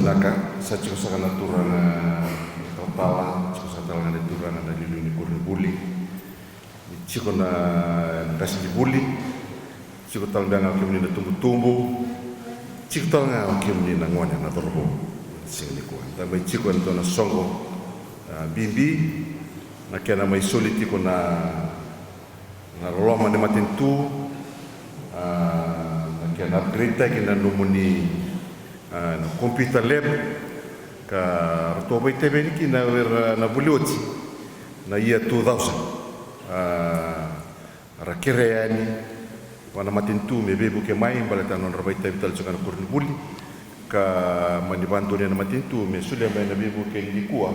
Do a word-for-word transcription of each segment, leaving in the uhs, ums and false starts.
Naka, sa tiko saka na turaga talatala, tiko saka tale ga na turaga na liuliu ni koronivuli, ni tiko na qasenivuli, tiko tale beka ga o kemuni na tubutubu, tiko tale ga o kemuni na gone na cauravou. Siga nikua da mai tiko ena dua na soqo, a, bibi, na kena mai soli tiko na na loloma ni matanitu, a, na kena upgrade taki na nomuni, a, na computer lab, ka ratou vakaitavi yani kina o ira na vuli oti na year two thousand. A, ra kerea yani vua na matanitu me veivuke mai baleta na nodra vakaitavi tale tiko ga na koronivuli, ka mani vakadonuya na matanitu me solia mai na veivuke nikua.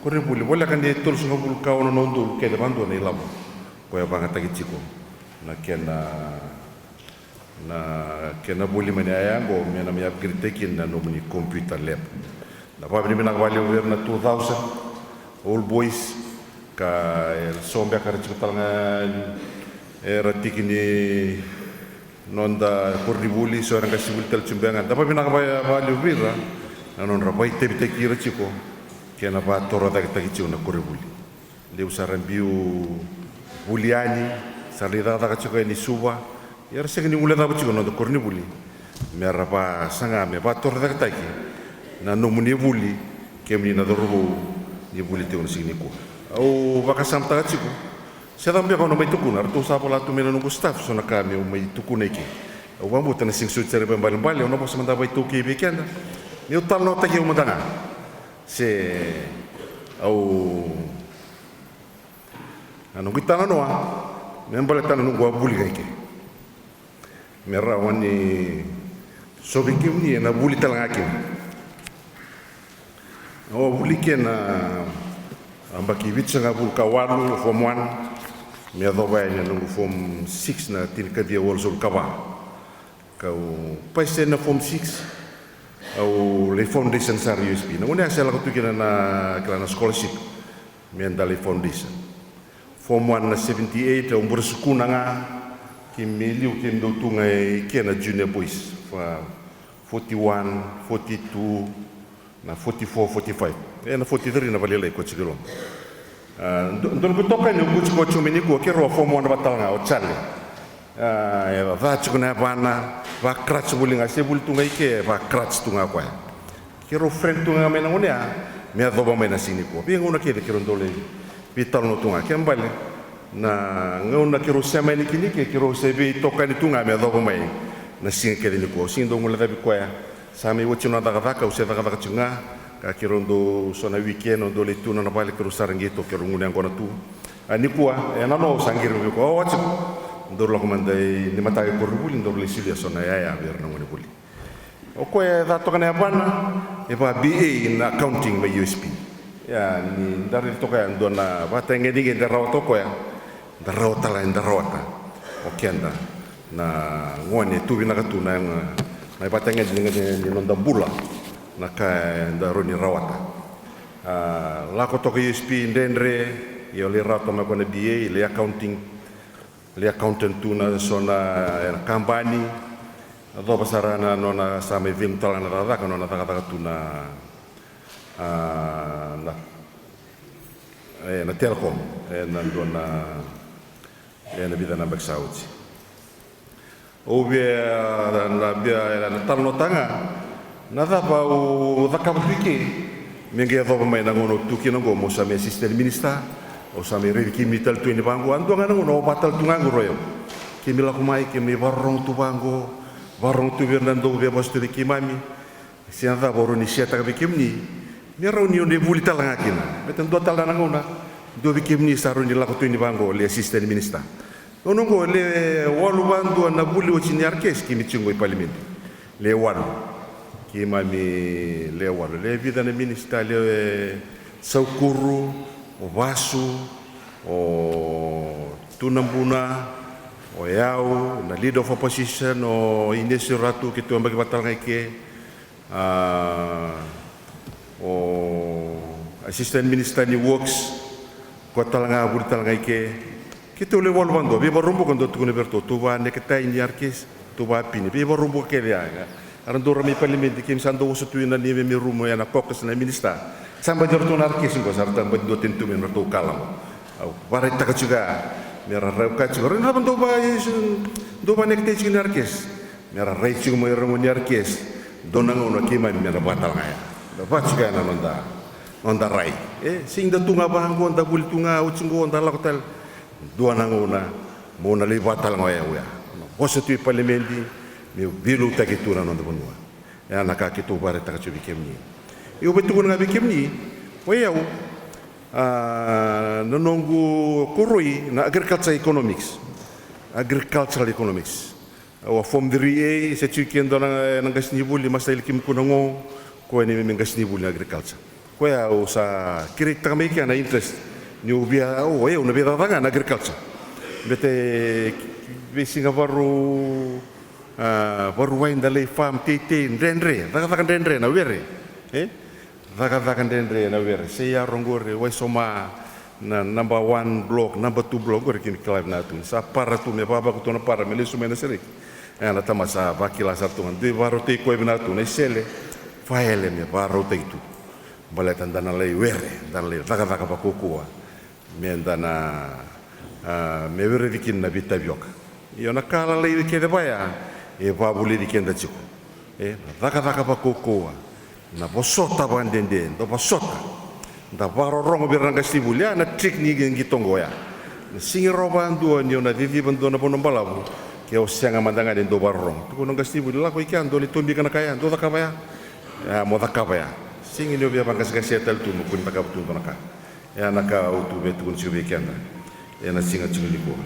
Koronivuli voleka ni e tolusagavulu ka ono na udolu kece vakadua na ilavo. Koya vakayagataki tiko na kena, na kena vuli mai na yaya oqo me na mai upgrade taki kina na nomuni computer lab. Da vakavinavinaka vakalevu vei ira na two thousand old boys, ka e so beka era tiko tale ga, era tiki ni noda koronivuli, so era qasenivuli tale tiko beka ga. Da vakavinavinaka vakalevu vei ira na nodra vakaitavitaki ira tiko kei na vakatorocaketaki tiko na koronivuli. Levu sa ra biu vuli yani, sa ra lai cakacaka tiko yani Suva. Ia era sega ni guilecava tiko na noda koronivuli me ra vakasaga me vakatorocaketaki na nomuni vuli, kemuni na cauravou ni vuli tiko na siga nikua. Au vakasamataka tiko, se cava beka au na mai tukuna, ratou sa vola tu mai na noqu staff so na ka meu mai tukuna i ke. Au vakabauta na siga soti sara e vakaibalebale au na vosa mada vakaitaukei vei keda, meu talanoataki au mada ga. Se au Na noqu italanoa me baleta na noqu a vuli ga i ke, me rawa ni so vei kemuni ena vuli tale ga kina. Au a vuli ke na yabaki vitusagavulu ka walu, form one, me yacova yani na noqu form six na tinikaciwa walusagavulu ka va. Kau pasi na form six, au lai foundation sara U S P. Na gauna ya se lako tu kina na kila na scholarship me da lai foundation. Form one na seventy-eight, au bura sukuna ga, keimami liu keimami dau tu ga i ke na junior boys, forty-one, forty-two, na forty-four, forty-five, e na forty-three na valelai ko tiko i loma. A, dua na itokani au ko tiko mai nikua, keirau a form one vata tale ga, o Charlie. A, e ca tiko na yavana, va crutch voli ga, se vuli tu ga i ke, va crutch tu ga o koya. Keirau friend tu ga mai na gauna ya me yacova mai na siga nikua. Veigauna kece keirau dau lai veitalanoa tu ga, kena ibalebale na gauna keirau sema yani kina i ke, keirau se veitokani tu ga me yacova mai na siga kece nikua. Au sega ni dau guilecavi koya, sa mai oti na cakacaka, au se cakacaka tiko ga, ka keirau dau so na weekend au dau lai tu na nona vale, keirau sara qito, keirau gunu yaqona tu. A, nikua e nanoa au sa qiri vei koya, o, oti, daru lako mada i ni mataka i koronivuli, daru lai solia so na yaya vei ira na gonevuli. O koya e ca toka na yavana, e va B A na accounting mai U S P. Ia ni da raica toka ya dua na vatagedegede e rawata o koya, da rawata, da rawata o keda na gone, tu vinaka tu na, na vatagedegede ni noda bula, na ka eda rawa ni rawata. A, lako toka U S P dredre, ia lai rawata mai o koya na B A, lai accounting, lai accountant tu na so na, e, na kabani. Yacova sara na nona sa mai cegu tale ga na cakacaka, nona cakacaka tu na, a, na, e, na Telecom, e, na dua na, e, na vica na yabaki sa oti. Au via, na via, e, na talanoataka ga na cava au cakava tu i ke me qai yacova mai na gauna au tu kina oqo, meu sa mai assistant minister. Au sa mai raici keimami tale tu yani vaqo, a dua ga na gauna au vaka tale tu ga qo, rau, keimami lako mai, keimami vakarorogo tu vaqo, vakarorogo tu vei ira na dau via vosa tu vei keimami. Se na cava au rawa ni share-taka vei kemuni me rawa ni o ni vuli tale ga kina, baleta dua tale na gauna dua vei kemuni sa rawa ni lako tu yani vaqo, le assistant minister. Gauna oqo le walu vadua na vuli oti ni R K S keimami tiko qo i palimedi. Le walu. Keimami le walu, le vica na minister, le, e, Saukuru, o Vasu, o Tunabuna, o yau na leader of opposition, o Inesio Ratu, keitou yabaki vata tale ga i ke. A, o assistant minister ni works, koya tale ga vuli tale ga i ke. Keitou le walu vadua, veivakaraubuka dau tukuna vei iratou, tou va neketai ni R K S, tou va pine, veivakaraubuka kece ya. Era dau ra mai palimedi, keimami sa dau oso tu ina neimami rumu ena caucus na minisita. Sa bati ratou na arakesi qo, sa ratou bati dua tani tu mai na ratou kala qo. Au vakaraitaka tiko ya me ra rai, au kaya tiko, rai na dau va, dau vanekitai tiko ni arakesi. Me ra rai tiko mai ira qo ni arakesi. Dua na gauna keimami me na vakatale ga ya. Da vaka tiko ya na noda, noda rai. E sega ni da tu ga vaqo, da vuli tu ga, oti qo da lako tale. Dua na gauna mo na lai vakatale ga oya, oya. Na vosa tu i palimedi, me veiliutaki tu na noda vanua. Ya na ka keitou vakaraitaka tiko vei kemuni. Io, vei tukuna ga vei kemuni, o yau, a, na noqu koroi na agriculture economics. Agricultural economics. Au a form three A, se tiko e dua na, na qasenivuli, Master Elikim Kunago, koya neimami qasenivuli na agriculture. Koya au sa create-taka mai kea na interest. Niu via, o, au na via cakacaka ga na agriculture. Bete veisiga varu, a, varuwai da lai farm, teitei, dredre, cakacaka dredre na were. E? Cakacaka dredre na were. Sei yaro qori, Waisoma, na number one block, number two block, qori kini kila vinaka tu. Sa para tu me vavaku tu na para, me lesu mai na sereki. E, na tamata sa vakila sara tu ga, dui vakarautaki koya vinaka tu na isele. Faele me vakarautaki tu. Baleta da na lai were, da na lai cakacaka vakaukauwa. Me da na, a, me wereci kina na veitavioka. Io na ka lalai kece vaya, e vakavulici keda tiko. E, na cakacaka vakaukauwa, na vosota vakadede, da vosota. Da vakarorogo vei ira na qasenivuli, ya na trick ni qito qo ya. Na sega ni rawa vakadua ni o na ciciva dua na vanua balavu, ke o sega mada ga ni dau vakarorogo. Tukuna na qasenivuli, lako i kea, dau lai tobika na ka ya, dau cakava ya. Ya, mo cakava ya. Sega ni o via vaqaseqasea tale tu, mo kua ni cakava tu dua na ka. Ya na ka au tu via tukuna tiko vei keda ena siga tiko nikua.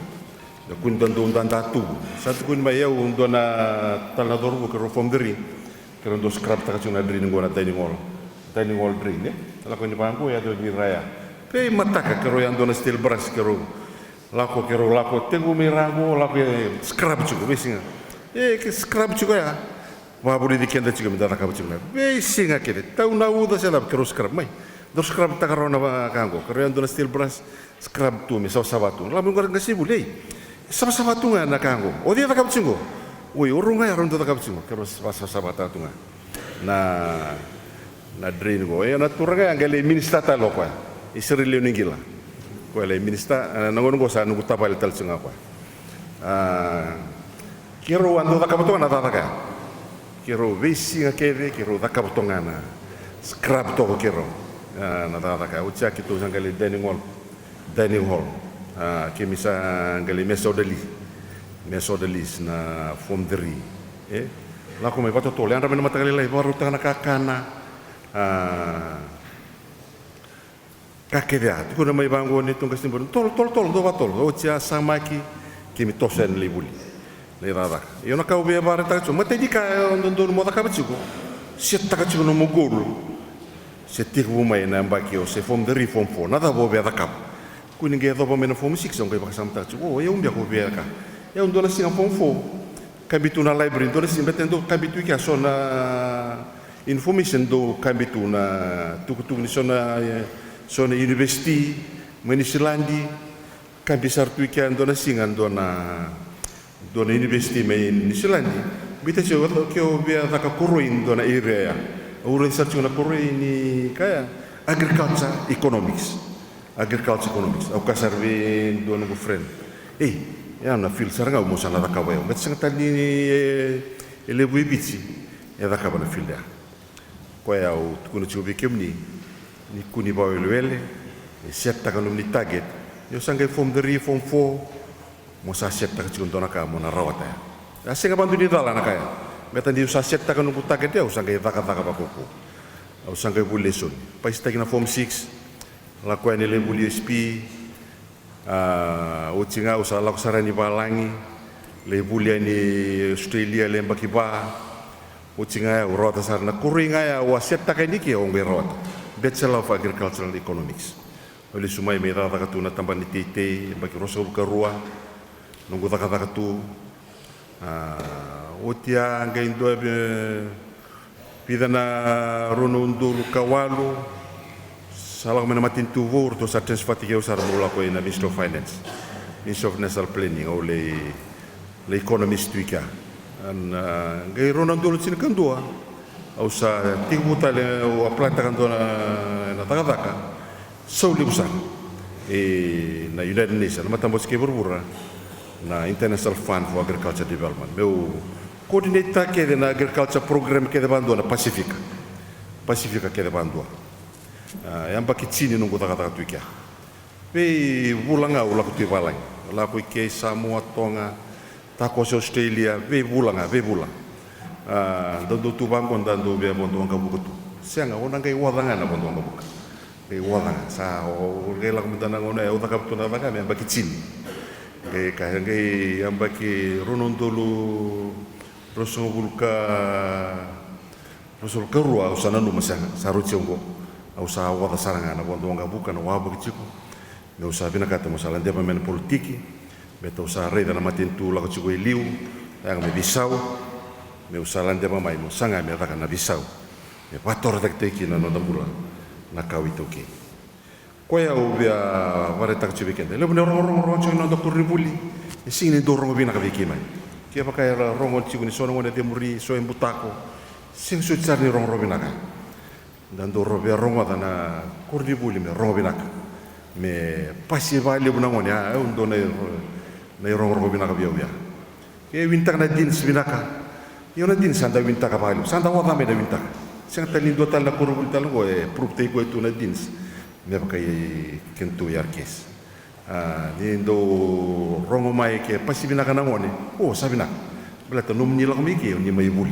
Da kua ni da dau dada tubu. Sa tukuni mai au dua na tale na cauravou, keirau form three. Keirau dau scrub-taka tiko na drain qo, na dining hall. Dining hall drain, e? Lako yani vaqo, yaco yani i ra ya. Veimataka, keirau yadua na steel brush, keirau lako, keirau lako, tekivu mai ra qo, lako, e, scrub tiko, veisiga. E, ke scrub tiko ya. Vakavulici keda tiko me da cakava tiko mai. Veisiga kece, tau na uca se cava, keirau scrub mai. Dau scrub-taka rawa na va-, ka qo. Keirau yadua na steel brush, scrub tu me savasava tu. Lako mai qo na qasenivuli, ei. Savasava tu ga na ka qo. O cei e cakava tiko qo? Oi, o rau ga ya rau dau cakava tiko qo. Keirau savasava tu ga na, na drain qo. Ia na turaga ya qai lai minisita tale o koya. Isireli Lewe ni Qila. Koya lai minisita, e, na gauna qo sa noqu tavale tale tiko ga o koya. A, keirau a dau cakava toka na cakacaka ya. Keirau veisiga kece, keirau cakava toka ga na scrub toka keirau. A, na cakacaka ya. Oti ya keitou sa qai lai dining hall. Dining hall. A, keimami sa qai lai mesa orderly. Mesa orderlies na form three. E? Lako mai vakatotolo, yadra mai na mataka lailai, vakarautaka na kakana. A, ka kece ya, tukuna mai vaqo na neitou qasenivuli, tolo, tolo, tolo, dou vakatolo. Oti ya samaki, keimami toso yani lai vuli. Lai cakacaka. Io na ka au via vakaraitaka tiko, matai ni ka e dodonu mo cakava tiko, set-taka tiko nomu goal. Se tekivu mai na yabaki o se form three, form four, na cava o via cakava. Kua ni qai yacova mai na form six, o qai vakasamataka tiko, o, au beka o via ka. Au dua na siga form four. Kabi tu na library, dua na siga beta dau kabi tu i kea so na information dau kabi tu na tukutuku ni so na, e, so na university mai Niusiladi. Kabi sara tu i kea dua na siga dua na, dua na university mai Niusiladi. Bita tiko ke o via caka koroi dua na area ya. Au raica sara tiko na koroi ni ka ya, agriculture economics. Agriculture economics. Au kaya sara vei dua noqu friend, ei, ya na field sara ga au mo sa na cakava ya. Beta sega tale ni, e, e levu e Viti e cakava na field ya. Koya au tukuna tiko vei kemuni, ni kua ni vakawelewele, e set-taka nomuni target. Ni o sa qai form three, form four, mo sa set-taka tiko dua na ka mo na rawata ya. A sega vakadua ni cala na ka ya. Beta niu sa set-taka noqu target ya, au sa qai cakacaka vakaukauwa. Au sa qai vuli lesoni. Paisitaki na form six, lako yani lai vuli S P. A, oti ga au sa lako sara yani valagi, lai vuli yani Australia, lai yabaki va. Oti ga au rawata sara na koroi ga ya au a set-taka yani ke au qai rawata. Bachelor of Agricultural Economics. Au lesu mai, mai cakacaka tu na tabana ni teitei, yabaki ruasagavulu ka rua, noqu cakacaka tu. A, oti ya qai dua, e, vica na rua na udolu ka walu, sa lako mai na matanitu vou, ratou sa transfer-taki au sara meu lako ina Ministry of Finance, Ministry of National Planning, au lai, lai economist tu i kea. Na qai rua na udolu tinikadua, au sa tekivu tale, au apply-taka dua na, na cakacaka. Sau levu sara ena United Nations, na matabose kei vuravura, na International Fund for Agriculture Development, meu coordinate-taka kece na agriculture program kece vakadua na Pasifika. Pasifika kece vakadua. A, yabaki tini noqu cakacaka tu i kea. Veivula ga au lako tu i valagi. Lako i ke, Samoa, Toga, takoso Australia, veivula ga, veivula. A, dau dau tu vaqo, dau dau via vodo waqavuka tu. Sega, au na qai oca ga na vodo waqavuka. Qai oca ga. Sa, o, o qai lako mada na gauna e au cakava tu na cakacaka me yabaki tini. Qai ka, qai yabaki rua na udolu ruasagavulu ka, ruasagavulu ka rua, au sa nanuma, sega, sa rauti au oqo. Au sa oca sara ga na vodo waqavuka, na wavaki tiko. Meu sa vinakata meu sa ladeva mai na politiki, me tau sa raica na matanitu lako tiko e liu, yaga me veisau, meu sa ladeva mai meu saga me caka na veisau, me vatorocaketaki kina na noda bula na kawa iTaukei. Koya au via vakaraitaka tiko vei keda, e levu na irogorogo rogo tiko na noda koronivuli, e sega ni dau rogo vinaka vei keimami. Kevaka era rogo tiko ni so na gone e cemuri, so e butako, sega soti sara ni rogorogo vinaka. Da dau ro-, via rogoca na koronivuli me rogo vinaka, me pasi vakalevu na gone, a, au dau na, na irogorogo vinaka vei au ya. Ke winitaka na deans vinaka, io na deans sa da winitaka vakalevu, sa da oca mai na winitaka. Sega tale ni dua tale na koronivuli tale oqo e prove-taki koya tu na deans me vaka i kedatou i Arkesi. A, ni dau rogo mai ke pasi vinaka na gone, o, sa vinaka. Baleta nomuni lako mai ke, o ni mai vuli.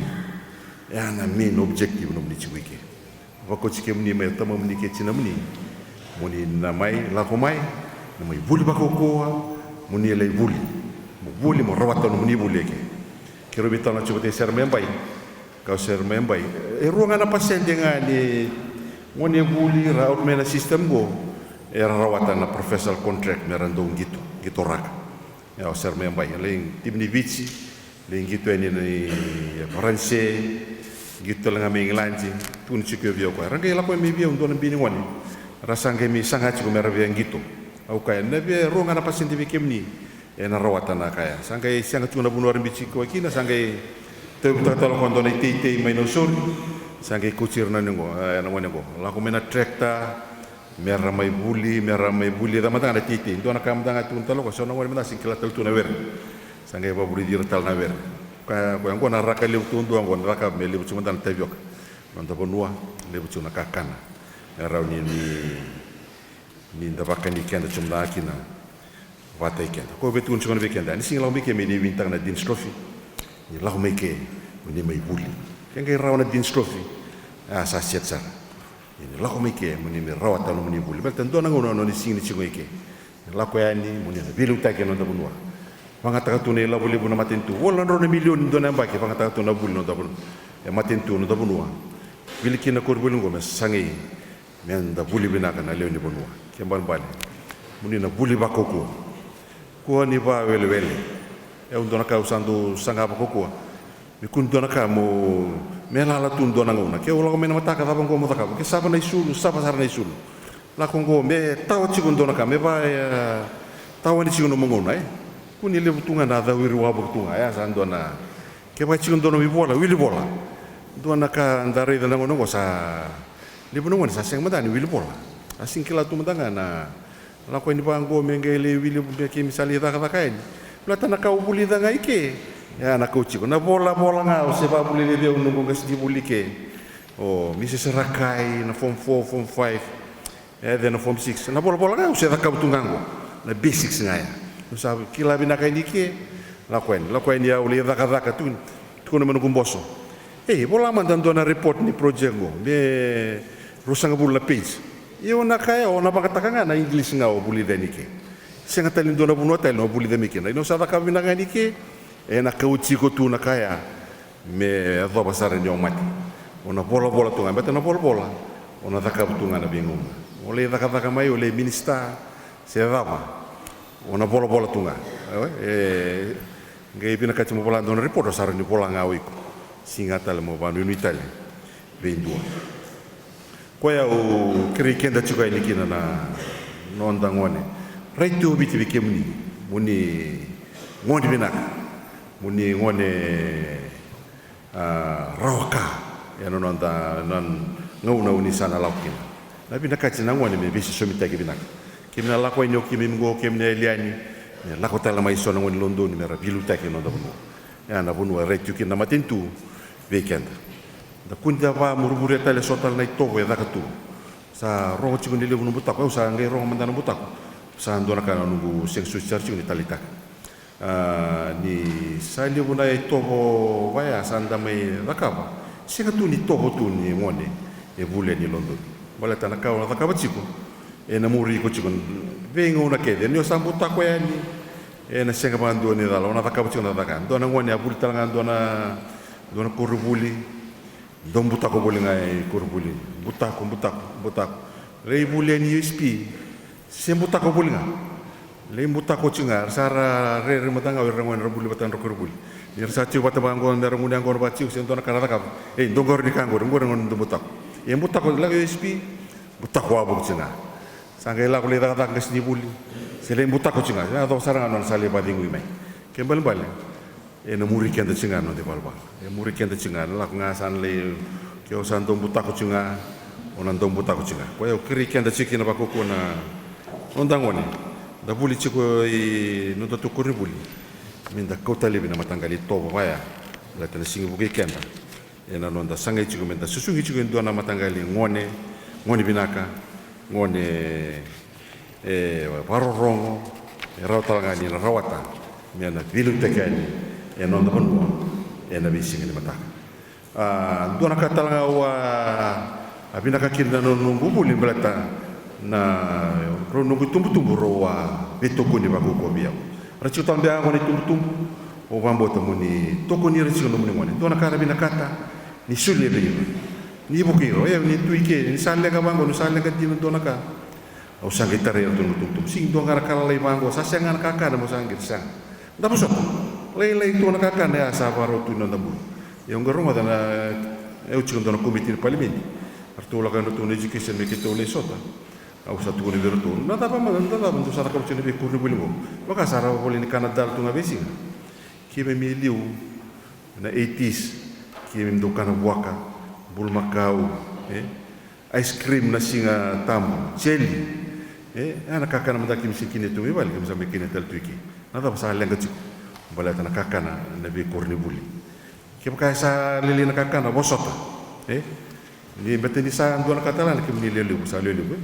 E a na main objective nomuni tiko i ke. Vakauti kemuni mai o tamamuni kei tinamuni, mo ni na mai lako mai, na mai vuli vakaukauwa, mo ni lai vuli. Mo vuli, mo rawata nomuni vuli eke. Keirau veitalanoa tiko vata kei Sera Mayabai. Kau Sera Mayabai, e rua ga na pasede ga ni gone vuli ra out mai na system qo, era rawata na professional contract me ra dau qito, qito raka. E, o Sera Mayabai, e lai timi ni Viti, lai qito yani na, i Varanise, qito tale ga mai Igiladi, tukuni tiko vei au o koya. Ra qai lako mai vei au dua na bi ni gone. Ra sa qai mai saga tiko me ra via qito. Au kaya, na via rua ga na pasede vei kemuni ena rawata na ka ya. Sa qai sega tiko na vanua ra biuti koya kina, sa qai tauyavutaka tale o koya dua na iteitei mai Nausori. Sa qai kauti ira na gone qo, e, na gone qo. Lako mai na tractor, me ra mai vuli, me ra mai vulica mada ga na teitei. Dua na ka mada ga tukuna tale o koya, so na gone mada ga sega ni kila tale tu na were. Sa qai vavulici ira tale na were. Koya, koya qo na raka levu tu dua qo, na raka me levu tiko mada na tavioka. Noda vanua, levu tiko na kakana. E rawa ni, ni, ni da vakani keda tiko mada ga kina. Vata i keda. Ko vei tukuna tiko vei keda, ni sega ni lako mai ke me ni winitaka na Dean's Trophy. Ni lako mai ke mo ni mai vuli. Ke qai rawa na Dean's Trophy, a, sa set sara. Ni lako mai ke mo ni mai rawata nomuni vuli. Baleta dua na gauna o ni sega ni tiko i ke. Ni lako yani mo ni na veiliutaki ena noda vanua. Vagataka tu na ilavo levu na matanitu. Vola na drau na milioni dua na yabaki, vagataka tu na vuli na noda vanua. E matanitu na noda vanua. Wili kina na koronivuli qo me sagai me da vuli vinaka na lewe ni vanua. Ke balebale mo ni na vuli vakaukauwa. Kua ni vawelewele. E au dua na ka au sa dau saga vakaukauwa. Me kua ni dua na ka mo, me lala tu dua na gauna. Ke au lako mai na mataka, cava qo mo cakava? Ke sava na isulu, sava sara na isulu. Lako qo, me tawa tiko dua na ka, me va, e, tawa ni tiko nomu gauna, e. Kua ni levu tu ga na cawiri wavoki tu ga, e, sa dua na, ke va tiko dua na wili vola, wili vola. Dua na ka da raica na gauna qo sa levu na gone sa sega mada ni wili vola. A sega ni kila tu mada ga na lako yani vaqo me qai lai wili, me keimami sa lai cakacaka yani. Baleta na ka au vulica ga i ke, e a na ka au tiko. Na volavola ga au se vavulica vei au noqu qasenivuli i ke. O Misis Rakai, na form four, form five. E, then na form six. Na volavola ga au se cakava tu ga qo. Na basics ga ya. Au sa kila vinaka yani i ke. Lako yani, lako yani au lai cakacaka tu, tukuna mai noqu boso. Ei, vola mada dua na report ni project qo, me ruasagavulu na page. Io, na ka ya o na vakataka ga na English ga o vulica yani ke. Sega tale ni dua na vanua tale o vulica mai ke. Na, o sa cakava vinaka yani ke, ena kauti iko tu na ka ya me yacova sara ni o mate. O na volavola tu ga, baleta na volavola o na cakava tu ga na veigauna. O lai cakacaka mai, o lai minisita, se cava, o na volavola tu ga. E, e, qai vinakati mo vola dua na report, o sa rawa ni vola ga o iko. Sega tale mo vanuinui tale vei dua. Koya au kerei keda tiko yani kina na noda gone. Rai tu o Viti vei kemuni, mo ni gone vinaka. Mo ni gone, a, rawa ka ena noda na gauna o ni sa na lako kina. Na vinakati na gone me veisosomitaki vinaka. Kemuni na lako yani, o keimami qo, kemuni na yali yani, me lako tale mai so na gone lodonu me ra veiliutaki ena noda vanua. Ia na vanua e rai tiko kina na matanitu vei keda. Da kua ni da vakamurimuri tale so tale na itovo e caka tu. Sa rogo tiko ni levu na butako, au sa qai rogo mada na butako. Sa dua na ka na noqu sega soti sara tiko ni taleitaka. A, ni sa levu na itovo vaya sa da mai cakava. Sega tu ni tovo tu ni gone e vuli yani lodonu. Baleta na ka o na cakava tiko ena muri iko tiko veigauna kece. Ni o sa butako yani, ena sega vakadua ni cala, o na cakava tiko na caka. Dua na gone a vuli tale ga dua na, dua na koronivuli. Dau butako voli ga i koronivuli. Butako, butako, butako. Lai vuli yani U S P. Se butako voli ga. Lai butako tiko ga, sa ra rere mada ga o ira na gone ra vuli vata na koronivuli. Ni ra sa tiko vata vaqo me ra gunu yaqona vata tiko, se dua na ka ra cakava. Ei, dou qori ni ka qori, qori na gone dau butako. E butako, lako U S P, butako wavoki tiko ga. Sa qai lako lai cakacaka qasenivuli. Se lai butako tiko ga, yacova sara ga nona sa lai vakacegui mai. Kena ibalebale, ena muri keda tiko ga na noda ivalavala. E muri keda tiko ga, na lako ga sa na lai, ke o sa dau butako tiko ga, o na dau butako tiko ga. Koya au kerei keda tiko kina vakaukauwa na noda gone. Da vuli tiko i nodatou koronivuli. Me da kauta laivi na mataqali itovo vaya. Baleta na sega ni vukei keda. Ena noda sagai tiko me da susugi tiko e dua na mataqali gone, gone vinaka, gone e vakarorogo, e rawa tale ga ni na rawata me na veiliutaki yani ena noda vanua ena veisiga ni mataka. A, dua na ka tale ga au a vinakata kina na noqu vuli baleta na rau noqu itubutubu rau a veitokoni vakaukauwa vei au. Ra tiko tale beka ga na itubutubu, au vakabauta mo ni tokoni ira tiko na nomuni gone. Dua na ka ra vinakata, ni solia vei ira. Ni vukei ira, o yau ni tu i ke, ni sa leqa vaqo, ni sa leqa dina dua na ka. Au sa qai tarai iratou na noqu itubutubu. Sega ni dua ga na ka lalai vaqo, sa sega ga na kakana, mo sa qai sega. Da vosota. Lailai tu na kakana, ya sa vakarau tu na noda bula. Ia au qai rogoca na, au tiko dua na komiti ni palimedi. Ratou lako yani ratou na education me keitou lai sota. Au sa tukuna vei iratou, na cava mada, na cava dou sa cakava tiko na veikoronivuli qo? Vaka sa ra volai ni kana dal tu ga veisiga. Keimami liu na eighties, keimami dau kana vuaka, bulumakau, e? Ice cream na Siga Tabu, jelly, e? Ya na kakana mada keimami se kania tu mai vale, keimami sa mai kania tale tu i ke. Na cava sa leqa tiko? Baleta na kakana na veikoronivuli. Kevaka e sa lailai na kakana, vosota, e? Ni beta ni sa dua na ka tale ga na kemuni lewe levu, sa lewe levu, e?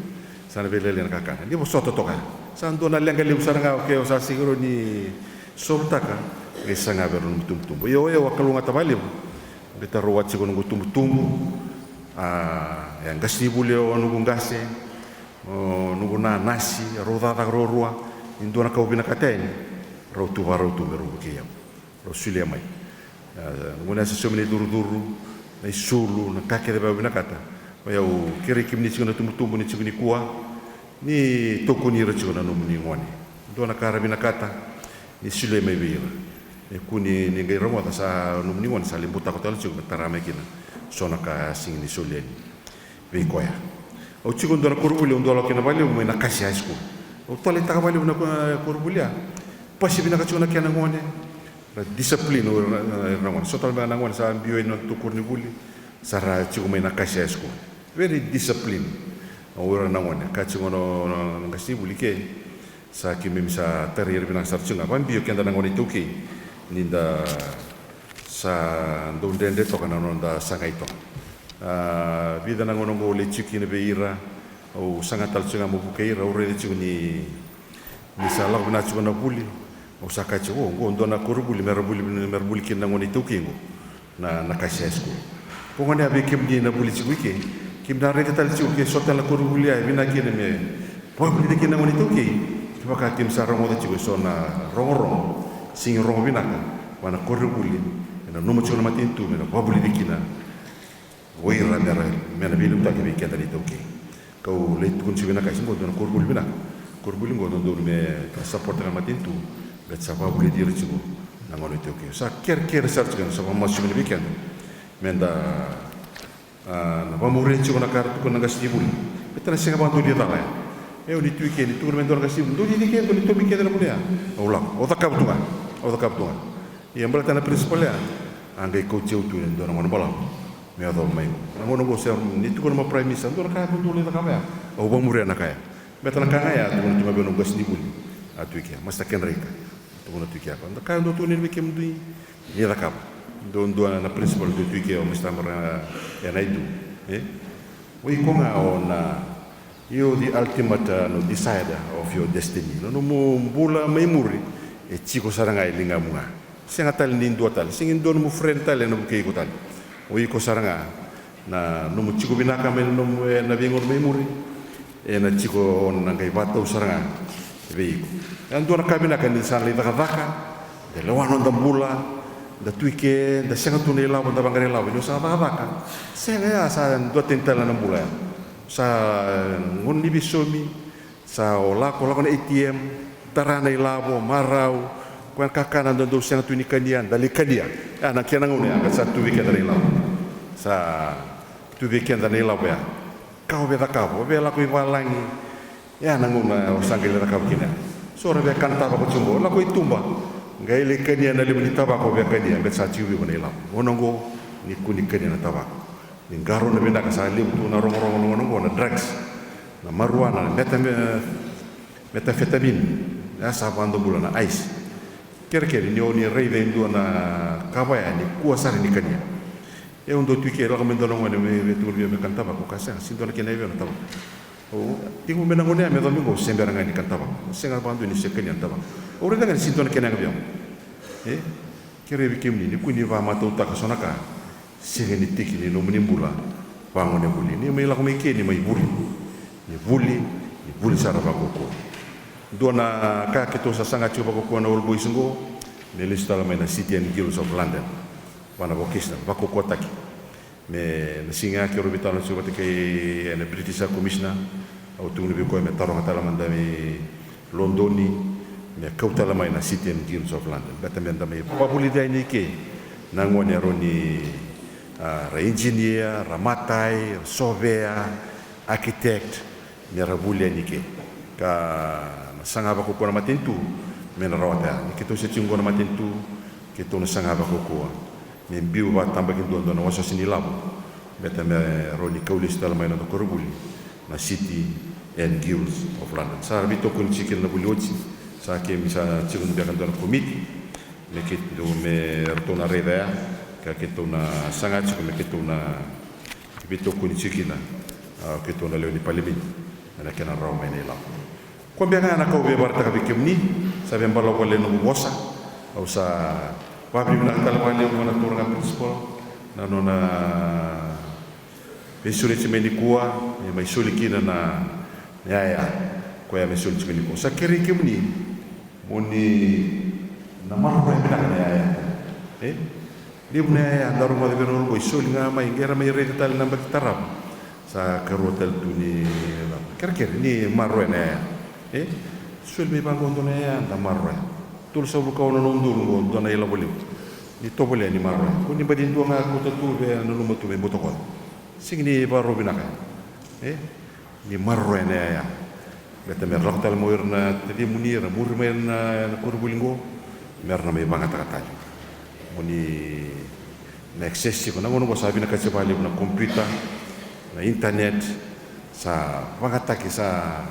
Sa na veilailai na kakana. Ni vosota toka ya. Sa dua na leqa levu sara ga, okay, o sa sega ni solvutaka, qai saga vei rau na nomu itubutubu. Io, io, au a kalougata vakalevu. Beta rau a tiko noqu itubutubu. A, e qasenivuli o noqu qase, o noqu nanasi, rau cakacaka ruarua. Ni dua na ka au vinakata yani, rau tu vakarau tu me rau vukei au. Rau solia mai. A, na gauna ya sa saumi na icurucuru, na isulu, na ka kece vei au vinakata. Koya au kerei kemuni tiko na itubutubu ni tiko nikua, ni tokoni ira tiko na nomuni gone. Dua na ka ra vinakata, ni solia mai vei ira. E kua ni, ni qai rogoca sa nomuni gone sa lai butako tale tiko me tara mai kina so na ka a sega ni solia yani vei koya. Au tiko dua na koronivuli, au dau lako kina vakalevu mai Nakasi High School. Au taleitaka vakalevu na ko-, koronivuli ya. Pasi vinaka tiko na kena gone. Ra discipline o ira na, na, na gone. So tale beka na gone sa biu ena nodatou koronivuli, sa ra tiko mai Nakasi High School. Very discipline o ira na gone. Ka tiko na, na, na qasenivuli ke. Sa keimami sa tarai ira vinaka sara tiko ga. Vakabibi o keda na gone iTaukei, ni da sa dau dredre toka na noda sagai toka. A, vica na gauna oqo au lai tiko kina vei ira, au saga tale tiko ga meu vukei ira, au raica tiko ni, ni sa lako vinaka tiko na vuli, au sa kaya tiko, o, oqo dua na koronivuli me ra vuli, me ra vuli kina na gone iTaukei oqo. Na, Nakasi High School. Ko gone ya vei kemuni na vuli tiko i ke. Keimami na raica tale tiko ke so tale na koronivuli ya e vinaka kina me vakavulici kina na gone iTaukei. Kevaka keimami sa rogoca tiko e so na rogorogo, sega ni rogo vinaka vua na koronivuli, e nanuma tiko na matanitu me na vakavulici kina o ira me ra, me na veiliutaki vei keda na iTaukei. Kau lai tukuna tiko vinaka, e se qo dua na koronivuli vinaka. Koronivuli qo dodonu me da sapotaka na matanitu, me sa vakavulici ira tiko na gone iTaukei. Sa kerekere sara tiko, sa vakamasu tiko vei keda. Me da, a, na vakamuria tiko na ka ra tukuna na qasenivuli. Me da na sega vakadua ni cala ya. E, o ni tu i ke, ni tukuna me dua na qasenivuli, dou ni i ke, dou ni tomi kece na vuli ya. Au lako, au cakava tu ga, au cakava tu ga. Ia baleta na principal ya, a qai kauti au tu e dua na gauna balavu me yacova mai qo. Na gauna qo se ni tukuna mai o Prime Minister, dua na ka e dodonu lai cakava ya, au vakamuria na ka ya. Baleta na ka ga ya a tukuna tu ga vei au na qasenivuli a tu i kea, Master Kendra Ika. Tukuna tu i kea, ka dua e dodonu vei kemudou ni cakava. Dua, dua na principal dau tu i kea, o Master Mara, e na i tu, e? O iko ga o na, you the ultimate, uh, no, decider of your destiny. Na nomu bula mai muri e tiko sara ga e ligamu ga. Sega tale ni dua tale, sega ni dua nomu friend tale ena vukei iko tale. O iko sara ga, na nomu tiko vinaka mai na nomu, e, na veigauna mai muri, e na tiko o na qai vakatau sara ga vei iko. E dua na ka vinaka ni sa lai cakacaka, da lewa noda bula, da tu i ke, da sega tu na ilavo, da vaqara ilavo ni o sa cakacaka. Sega, ya sa duatani tale na bula ya. Sa, e, gauna ni veisomi, sa o lako, lako na A T M, tara na ilavo, marau, koya na kakana da dau sega tu ni kania, da lai kania. Ya na kena gauna ya, ka sa tu vei keda na ilavo. Sa tu vei keda na ilavo ya. Ka o via cakava, o via lako i valagi. Ya na gauna o sa qai lai cakava kina. So ra via kana tavako tiko qo, lako i tuba. Qai lai kania na levu ni tavako o via kania, baleta sa tiko vei iko na ilavo. Gauna qo, ni kua ni kania na tavako. Ni qarauna vinaka, sa levu tu na rogorogo na gauna qo, na drugs. Na marijuana, na meta-, me-, methamphetamine. Ya sa vakadobula na ice. Kerekere, ni o ni raica e dua na ka vaya, ni kua sara ni kania. E, au dau tu i ke, lako mai dua na gone me, me tukuna vei au me kana tavako, ka sega, sega ni dua na kena e vei au na tavako. O, tiko mai na gauna ya me yacova mai qo, se bera ga ni kana tavako. Sega vakadua ni se kania na tavako. Au raica ga ni sega ni dua na kena yaga vei au. E? Kerei vei kemuni, ni kua ni vakamatautaka so na ka, sega ni tiki ni nomuni bula, vagonevuli. Ni mai lako mai ke, ni mai vuli. Ni vuli, ni vuli sara vakaukauwa. Dua na ka keitou sa saga tiko vakaukauwa na All Boys qo, me lesu tale mai na City and Guilds of London. Va na vocational, vakaukauwataki. Me na siga ya keirau veitalanoa tiko vata kei, e, na British High Commissioner, au tukuna vei koya me taroga tale mada mai Lodoni, me kau tale mai na City and Guilds of London. Baleta me da mai vakavulici yani i ke na gone rau ni, a, ra engineer, ra matai, ra sovea, architect, me ra vuli yani i ke. Ka na saga vakaukauwa na matanitu me na rawata ya. Ni keitou se tiko qo na matanitu, keitou na saga vakaukauwa me biu vakatabakidua dua na wasewase ni lavo, baleta me rawa ni kau lesu tale mai na noda koronivuli na City and Guilds of London. Sa veitokoni tiko kina na vuli oti, sa keimami sa tiko beka dua na komiti me keitou, me ratou na raica ya, ka keitou na saga tiko me keitou na veitokoni tiko kina, a, keitou na lewe ni palimedi ena kena rawa mai na ilavo. Koya beka ga na ka au via vakaraitaka vei kemuni, sa via balavu wale na noqu vosa. Au sa vakavinavinaka tale vakalevu vua na turaga principal na nona veisureti mai nikua, me mai soli kina na, na yaya koya me soli tiko mai nikua. Sa kerei kemuni mo ni na maroroya vinaka na yaya. E? Levu na yaya da rogoca vei ira na All Boys, soli ga mai, qai ra mai raica tale na yabaki tarava. Sa karua tale tu ni kerekere, ni maroroya na yaya. E? Soli mai vaqo dua na yaya, da maroroya. Tolusagavulu ka ono na udolu qo, dua na ilavo levu. Ni tovolea ni maroroya. Ko ni baci dua ga kauta tu vei na luma tu me butakoca. Sega ni vakarau vinaka. E? Ni maroroya na yaya. Baleta me ra lako tale mai o ira na tacimuni, ra muri mai na, na koronivuli qo, me ra na mai vagataka tale. Mo ni na access tiko, na gauna qo sa vinakati vakalevu na computer, na internet, sa vagataki, sa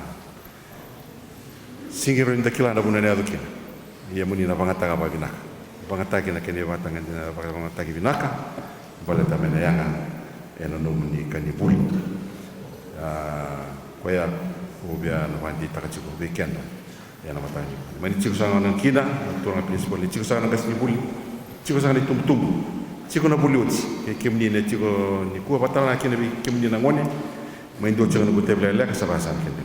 sega ni rawa ni da kila na vuna ena yaco kina. Ia mo ni na vagataka vakavinaka. Vagataki na kena ivakatagane, vagataki vinaka, baleta me na yaga ena nomuni ka ni vuli. A, koya au via na vakadeitaka tiko vei keda ena mataka nikua. Mani tiko sara ga na kina na turaga principal, ni tiko sara ga na qasenivuli, tiko sara ga na itubutubu, tiko na vuli oti. Kei kemuni na tiko nikua, vakatale ga kina vei kemuni na gone, mai dua tiko na noqu teveli lekaleka, sa vakasama kina.